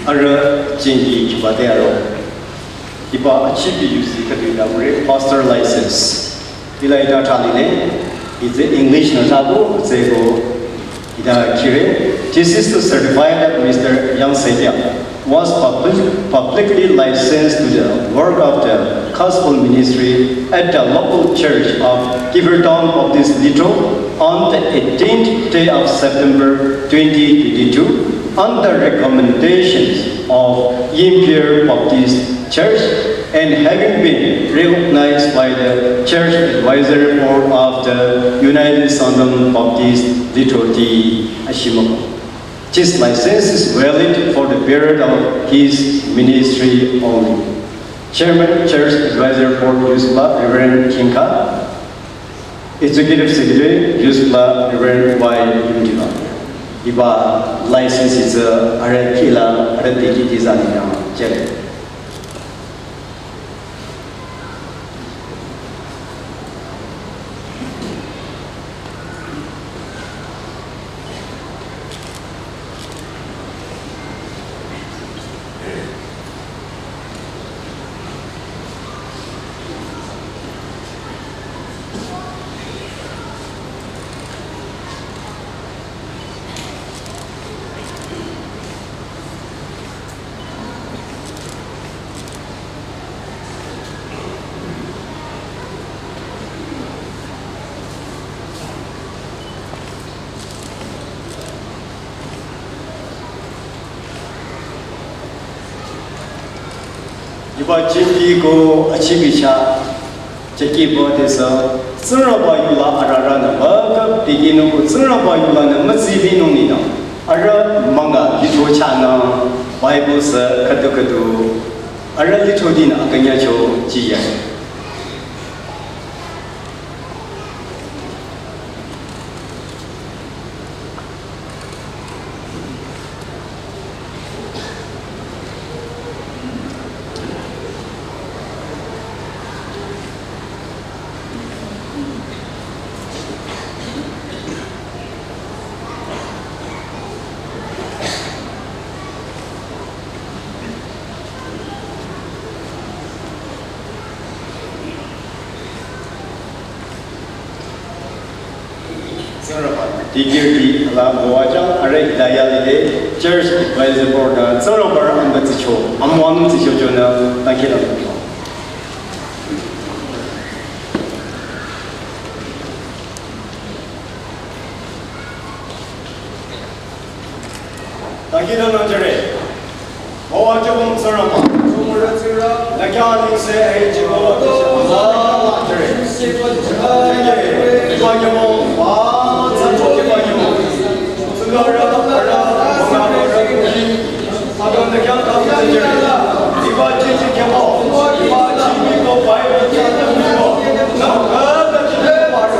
Arüh jengki khibade aro. Hiba achipi yusi khüdu ila ure pastor license. Ila ita thalile, ite English nü thabo, ite ko ita khire. This is to certify that Mister Yang Seiya was public, publicly licensed to the work of the Gospel ministry at the local church of Kivirton Baptist Litho on the eighteenth day of September twenty twenty-two, on the recommendations of Yimphir Baptist Church and having been recognized by the Church Advisory Board of the United Sangtam Baptist Litho T. Ashimo. This license is valid for the period of his ministry only. Chairman, Church Advisor Board, Yusupla Reverend Khinka. Executive Secretary, Yusupla Reverend Y. Yimdiba. Hiba license is a are kila are tiki design ya chair. Hiba jimpi ko achibi cha, cheki bo de sa, Tsingrangba yula arara na ba ka piki no ko Tsingrangba yula na mazi bi no ni na, ara manga hito cha na, Bible sa kadu kadu, ara litho din akanya cho jiya. Tsingrangba, dikirti ala mowaja are idaya lide, church advisor board na Tsingrangba amba tsicho, amwam tsicho jona, takira. Takira na jere. Mowa jabong Tsingrangba. Tumura tsira. Lakya ni se ai jibo. Mowa jabong jere. Iba jabong. Wa, tsancho iba jabong. Tsingara, ara, ara, ara. Adon lakya ka jere. Iba jiji jabong. Iba jiji ko bai. Nam ka da jiji ko bai.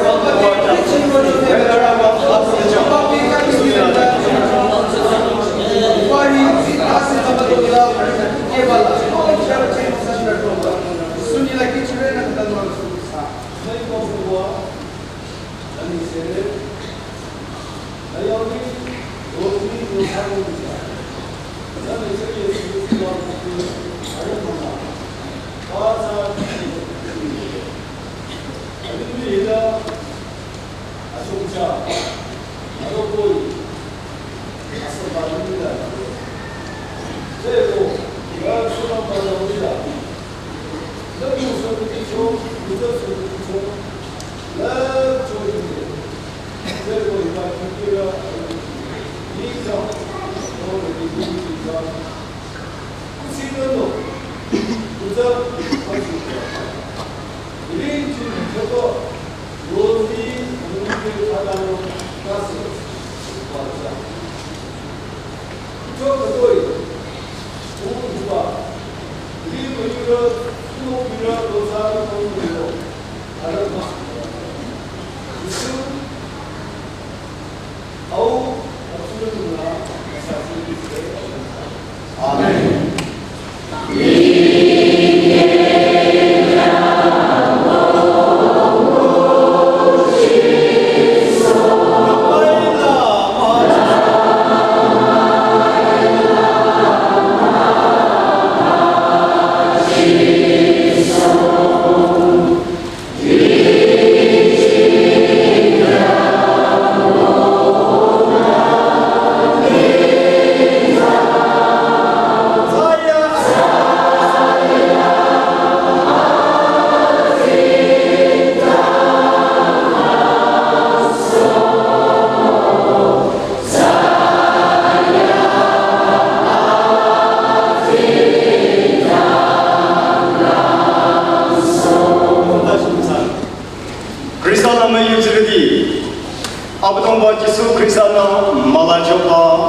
Abüdongba Jisu Khrista-nü mülachoba,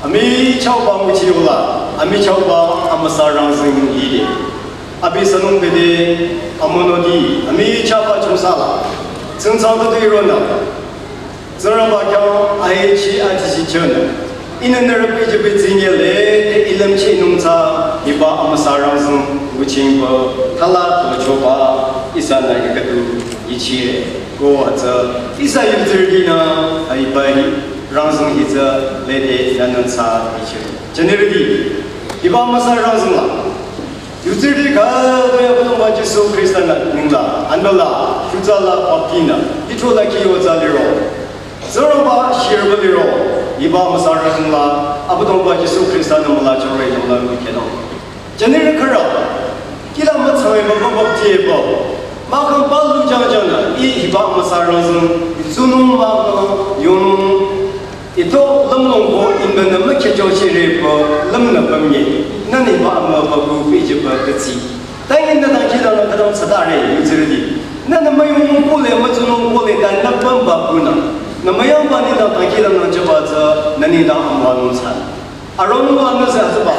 amichahba nguchi yola, amichahba amüsa rangzüng lile. Abi sünung bede, amonoti, amichahba chungsala. Tsingtsang tutu ironü. Tsingrangba khyang ahechi achichi chonü. Ihnü nührü pehjüpeh tsingyele te ilümchehnung tsü hiba amüsa rangzüng nguchingba thala tochoba ihsanü ikhüdu yichire. Ko hütsü ihsa yuzirütinü hiba hi rangzüng hitsü lede nünung tsü yichire. Jünirüti, hiba amüsa rangzüng la. Yuzirüti khütoh-i Abüdongba Jisu Khrista-nü ningla, anbela, shutsa la baptinü, hitro la kyo tsü liro. Tsingrangba shirüba liro, hiba amüsa rangzüng la, Abüdongba Jisu Khrista-nü mülachore nü müla mükhenung. Jünirü khürü, kihla mütsangeba baptiba, mahkhang palu jangjangnü, ih hiba amüsa rangzüng, tsunung mahkhang, yonung, Ito lümlong ko inbenü mükhecho chirepü lümnü pümye, nünü hiba amübükuh pehjüpü tütsi. Tangi nü dangkhidangnang khütang tsütare yuzirüti. Nünü müyongnung kohle, mütsunung kohle, ta nü pümba kunü. Nü müyangba nengdang dangkhidangnang jüba tsü, nü nengdang amüwanung tsü. Aronung langnü sü hütsüba.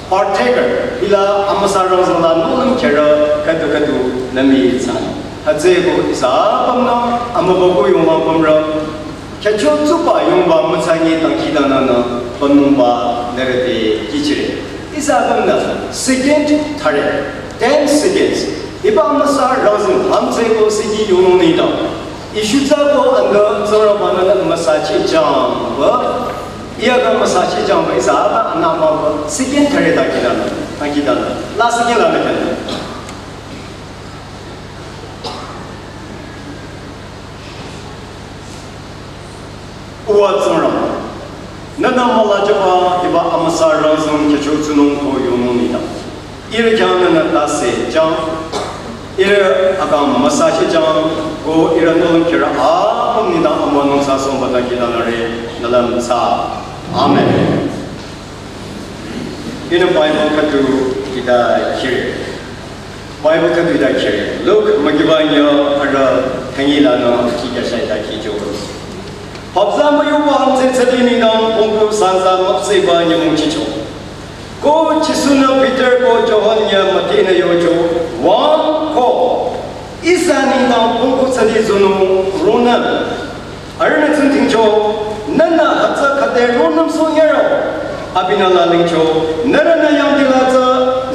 Partaker, hila amüsa rangzüng la nohlüm kherü khüdu khüdu nü mii tsü. Hütsüeko ihsa apümnü amübükuh yonglangpümrü. Khyücho tsuba yongba mütsangi dangkhidangnangnü pümnungba nührü te kihchire. Ihsa apümnü second thare, ten seconds. Hiba amüsa rangzüng amtseko siki yonung nengdang. Ih shutsa ko ande Tsingrangba-nü nü müsachehjangba. Ih akang müsachehjangba ihsa akang anamaba second thare dangkhidangnang, dangkhidangnang. La second la nü khyang. Uwa Tsingrang, nünü mülajüba hiba amüsa rangzüng khyücho tsunung ko yonung nengdang. Ihrü khyang nünü tase jang, ihrü akang müsachehjang, ko ihrü nohlüm kherü apüm nengdang amüwanung tsü songba dangkhidangnangre, nü lüm tsü. Amen. Ihnü Bible khüdu hita khire. Bible khüdu hita khire. Luke mükiba nyo arüh thangi lanü kikya shah hita khicho. Hapsa müyuba amtse tsadi nengdang pongku sansa müpsehba nyümong chicho. Ko Jisu-nü Peter ko Johan nyi mütinü yocho, wüng ko, ihsa nengdang pongku tsadi tsunung ronü. Arühnü tsingdhingcho, nünü hütsü khüde ronümsoh nyiro. Abinü lalingcho, nührünü yangdi la tsü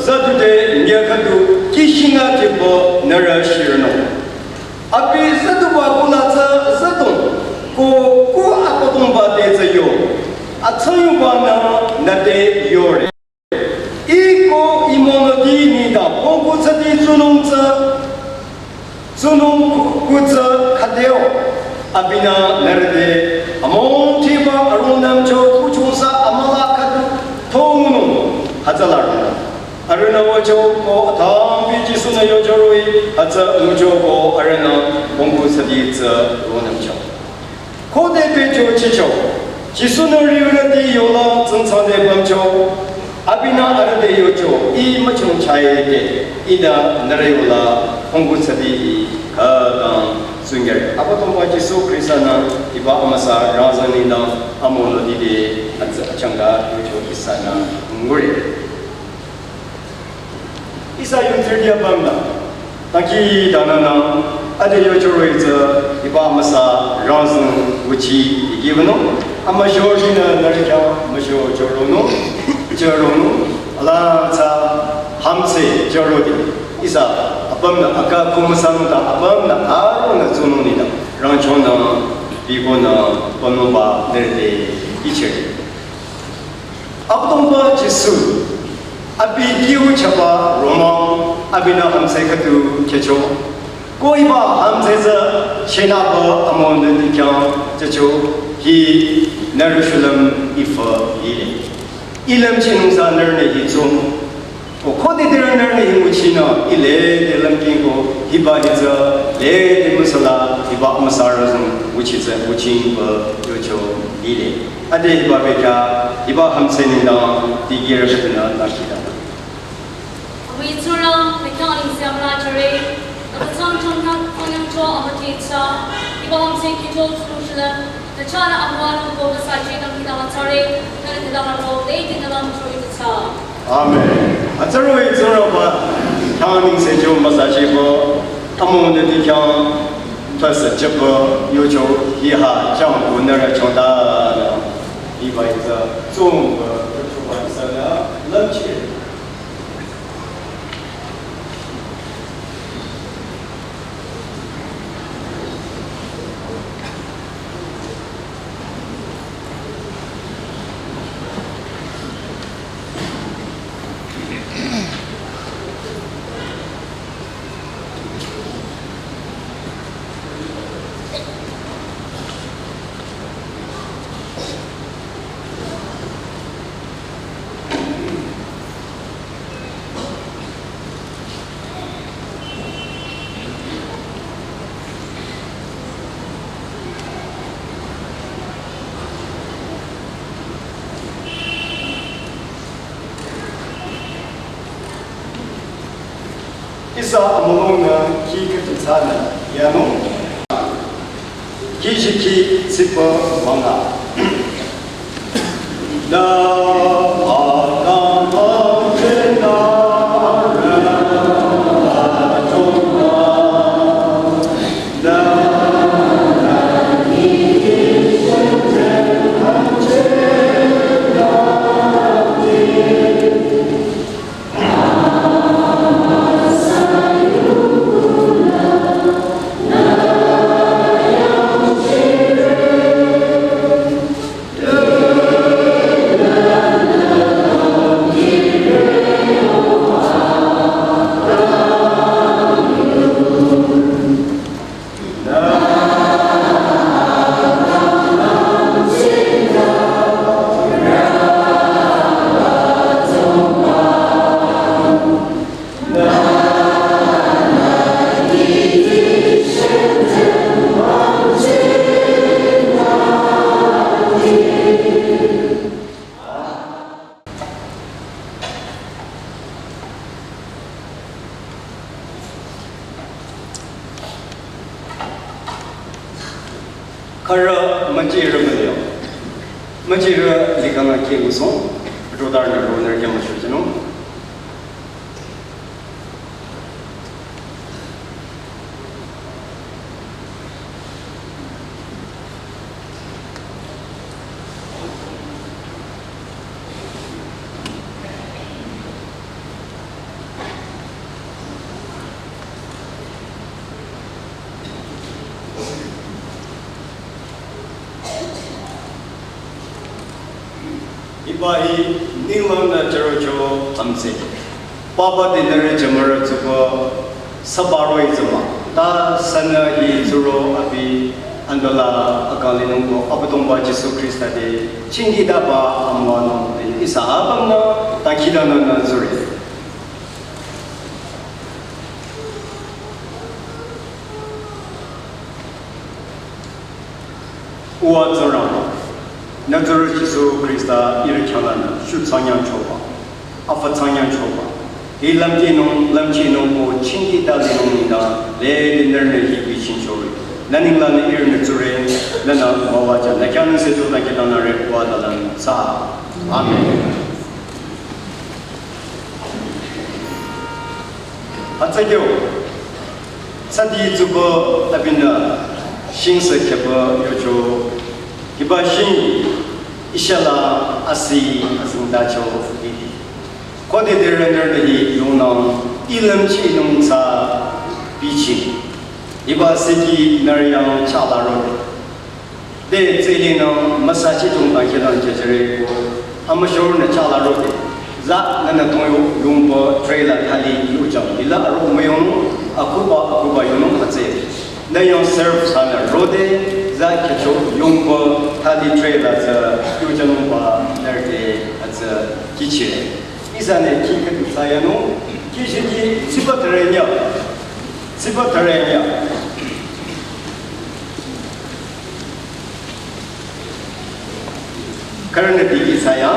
züdude nyi khüdu kihshinga jipü nührü shironung. Abi züduba kula tsü züdung, ko ku Abüdongba te tsü yo. Atsayuba-nü nü te yore. Ih ko ih monoti nengdang pongku tsadi tsunung tsü, tsunung ku, ku tsü khüdeo. Abinü nührü te amütiba aronümcho kuchungsa amüla khüdu thonung hütsüla ronü. Arühnü wücho ko athangbi Jisu-nü yocho roh-i hütsü ngucho ko arühnü pongku tsadi tsü ronümcho. Khode pehcho chicho, Jisu-nü riwürüti yola tsingtsang te pümcho, abinü arüh te yocho, ih müchung chahide, ihnü nührü yola pongku tsadi hi khütang tsunger. Abüdongba Jisu Khrista-nü hiba amüsa rangzüng nengdang amüwanung dide hütsü achangka yocho ihsanü ngure. Ihsa yuzirüti apümnü, dangkhidangnangnü, ade yocho roh-i tsü, hiba amüsa rangzüng nguchi ikibanung, amüsho jinü nührü khyang müsho choronung, choronung, ala tsü hamse chorode. Ihsa apümnü aka kumusanung ta apümnü aronü tsunung nengdang, rangchonü, bikonü, pümnungba nührü te kihchire. Abüdongba Jisu, abi kiu chaba romang, abinü hamse khüdu khyücho. Ko hiba hamse tsü chenaba amüwanung te khyang jücho, hi nührü shulüm ifa lile. Ilümchehnung tsü nührünü hi tsung. Ko khode dirü nührünü hi nguchinü, ile de lümking ko, hiba hi tsü, le de müsala, hiba amüsa rangzüng nguchi tsü, nguchingba yocho lile. Ade hiba bekhyah, hiba hamse nengdang, dikehrü khüdunü dangkhidangnang. Awi Tsingrang, bekhyah aling siam la jüre, aka tsang chang kak, konyang cho, amüti cha, hiba hamse kihcho tsunung shulüm, Nü chahnü amüwanung ko müsachi dangkhidangnang thsare, nühnü khütang aro, lady nü lang choi tu thsa. Amen. Atsaroi Tsingrangba, khyang nengse jo müsachi ko, amüwanung nü ti khyang, tase chepa, yocho, hiha, chang ko nührü changta, hiba iza, tsung ko, yocho ba iza la, lamchi. Ihsa amüwanung nü khi khüdu thsanü yanung. Khi shi khi tsipa wanga. Da aga ma chena ra chonga. Da Khürü müchirü mülio. Müchirü likhang akhe ngusohng, rodarnü ronü khyang müshujünung. Hiba hi ninglang nü chürocho amüse. Papa dinare jamara tsuko sabaro izama. Ta sünü hi tsuro abi andola akang linung ko Abüdongba Jisu Khrista te chingkitaba amüwanung te ihsa apümnü ta khidanü nü zuri. Uwa Tsingrangba, nü tsurü Jisu Khrista ihrü khyanglanü shutsangyangchoba, afatsangyachoba, hi lümtinung, lümchinung ko chingkita linung nengdang, le dinarnü hi bichingchori. Nü nenglanü ihrünü tsure, nünü uwa waja, nü khyang nengse jo nü khyang nüre uwa dalang sa. Amen. Atsa kyo, tsadi tsuko abinü, shingse khepa yocho, hiba shing, ishala asi asingdacho didi. Khode derener didi yonang, ilümchinung tsa bichi. Hiba siki naryang chala rode. Te tsülinü müsachi dong dangkhilang jejere ko, amüshornü chala rode. Za nünü tongyo yongba trailer thali yujang. Ila aro müyong, akuba, akuba yonung atse. Nü yong serve sanü rode, za khecho yongba thali trailer za yujang ba nerde atse kichire. Ihsanü ki khüdu thsayanung, ki shiki tsipa tharenya. Tsipa tharenya. Khürünü dikeh thsaya.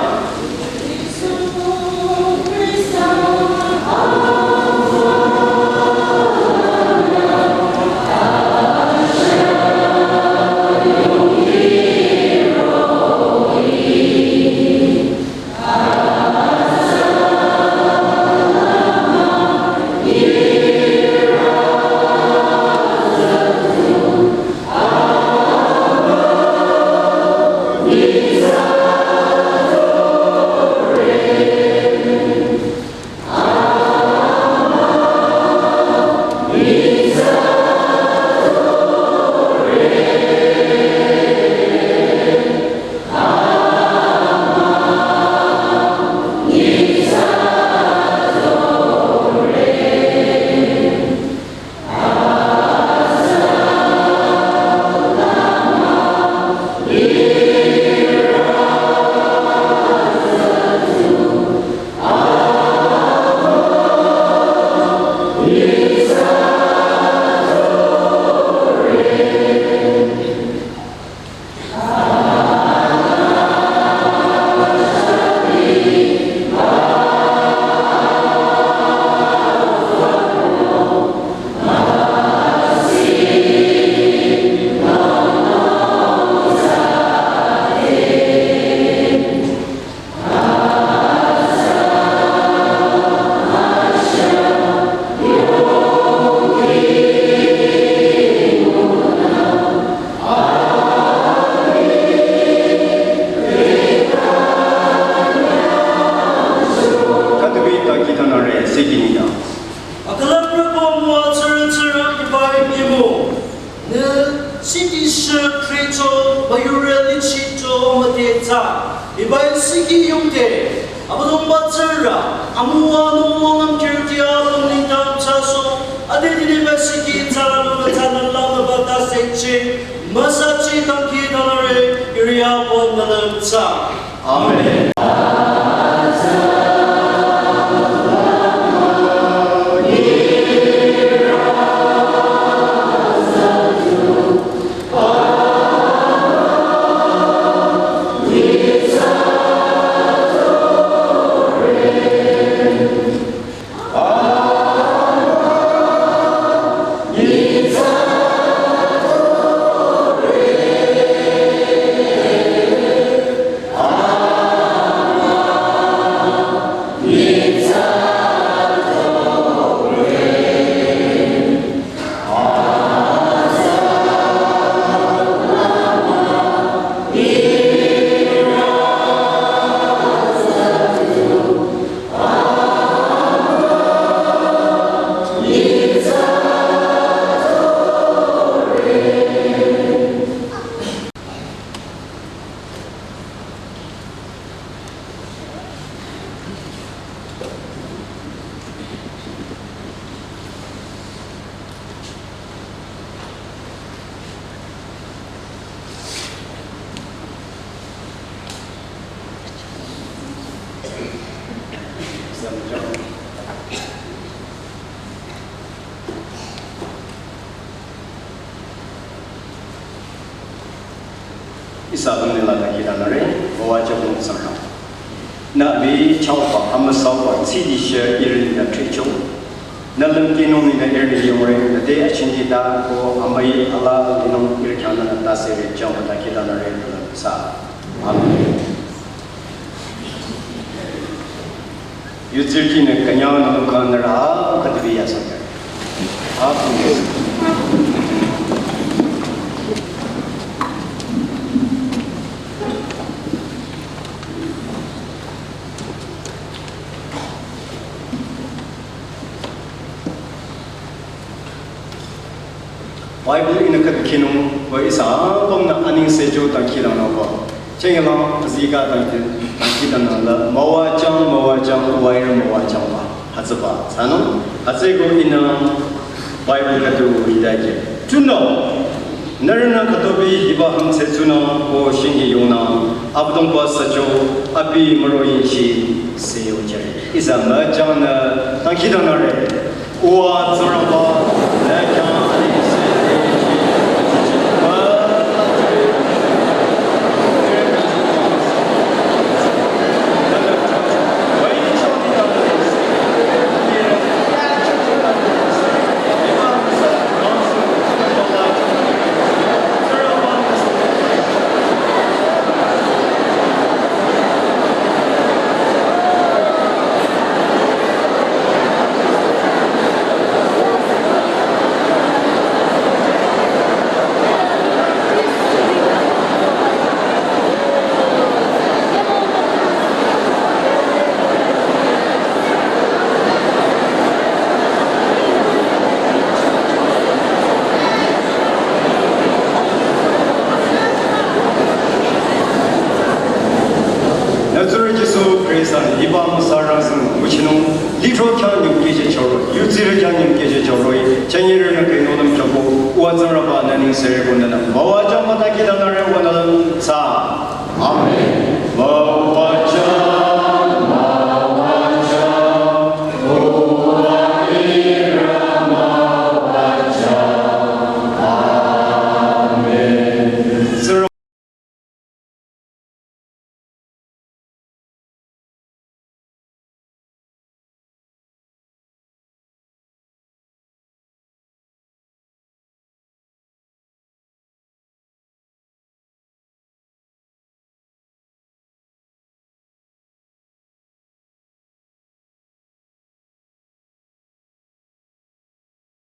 Shü thricho, müyurü lichito müdetsa, hiba isiki yungde, Abüdongba Tsingrang, amüwa nungwang amkirti apüm nengdang thsasoh, ade dine ba isiki thsanung thsanung la mübata seche, müsachi dangkhidangnangre, ihrü apüm nü lümthsa. Amen. Ihsa abinü la dangkhidangnangre, müwajüba Tsingrang. Nü abi changba, amüsaba, tsidi shü ihrü nü thricho. Nü lümkinung nü ihrü yongre, nü te achingdi ta ko amüi ala linung ihrü khyang nü tase re changba dangkhidangnangre, nü lümsa. Amen. Yutsirüti nü künyang nü lümkhang nührü khütabi yasang. Amen. Bible ihnü khüdu khinung ko ihsa apümnü anengse jo dangkhidangnangba. Chengela azika dangkhi, dangkhidangnang la müwajüng, müwajüng, uwa ihrü müwajüngba. Hütsüba thsanung, hütsüeko ihnü Bible khüdu hita ke. Tunüo, nührünü khütoh-i hiba hümdhse tsunung ko shinghi yongnung, Abüdongba sücho, abi müro yingchi, se yojüre. Ihsa müjang nü dangkhidangnangre. Uwa Tsingrangba, nü khyang anengse Nü tsurü Jisu Khrista-nü hiba amüsa rangsang nguchinung, lithro khyang nyümkehjüchoro, yutsirü khyang nyümkehjüchoro, chanyerünü künolüm khyangko, uwa Tsingrangba nü nengsere ko nünü müwajüng mütaki dangnangre, uwa